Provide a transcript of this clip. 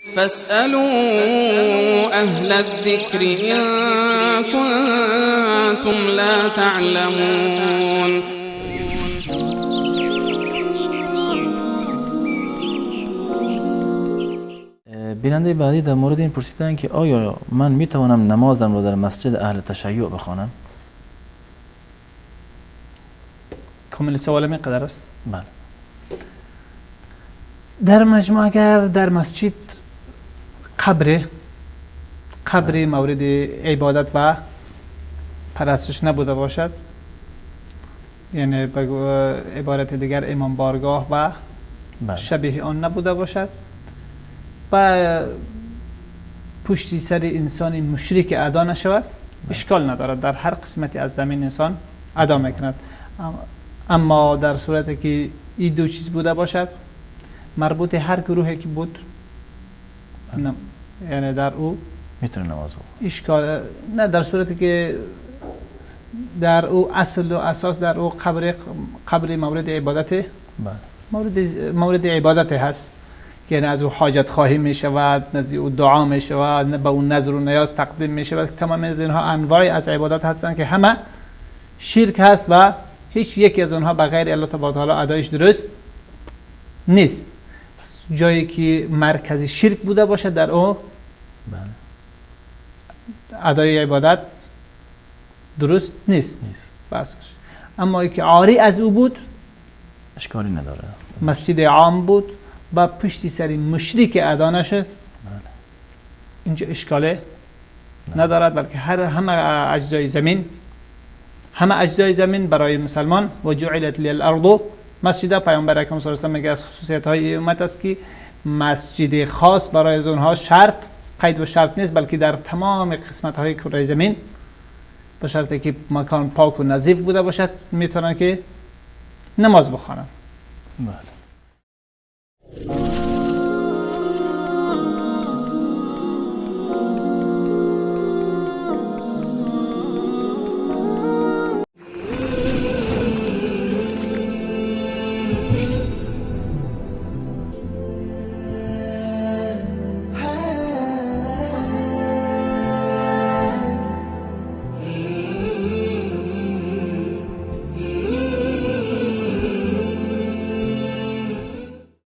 فاسألوا أهل الذكر إن كنتم لا تعلمون. بیننده بعدی در مورد این پرسیدن که آیا من میتوانم نمازم را در مسجد اهل تشیع بخوانم؟ کامل سوال اینقدر است؟ بله. در مجموع اگر در مسجد قبر مورد عبادت و پرستش نبوده باشد، یعنی به عبارت دیگر امام بارگاه و شبیه آن نبوده باشد و پشتی سر انسان مشرک ادا نشود، اشکال ندارد، در هر قسمتی از زمین انسان ادا میکند. اما در صورتی که این دو چیز بوده باشد، مربوط هر گروهی که بود، نه، یعنی در او میتونه نماز بخونه، اشکال نه. در صورتی که در او اصل و اساس در او قبر مورد عبادت، مورد عبادت هست، یعنی از او حاجت خواهی می شود، نزد او دعا می شود، به او نذر و نیاز تقدیم می شود. تمام از اینها انواعی از عبادت هستند که همه شرک هست و هیچ یکی از آنها به غیر الله تبارک و تعالی ادایش درست نیست. پس جایی که مرکز شرک بوده باشه، در او ادای عبادت درست نیست. بس. اما که عاری از او بود، اشکالی نداره، مسجد عام بود و پشتی سر مشرک ادا نشد، اینجا اشکاله ندارد، بلکه همه اجزای زمین، همه اجزای زمین برای مسلمان و جعلت للارض مسجد. پیامبر اکرم صلی الله علیه و میگه از خصوصیت های امت است که مسجد خاص برای از اونها شرط قید و شرط نیست، بلکه در تمام قسمت های کره زمین به شرطی که مکان پاک و نظیف بوده باشد میتونن که نماز بخوانن. بله.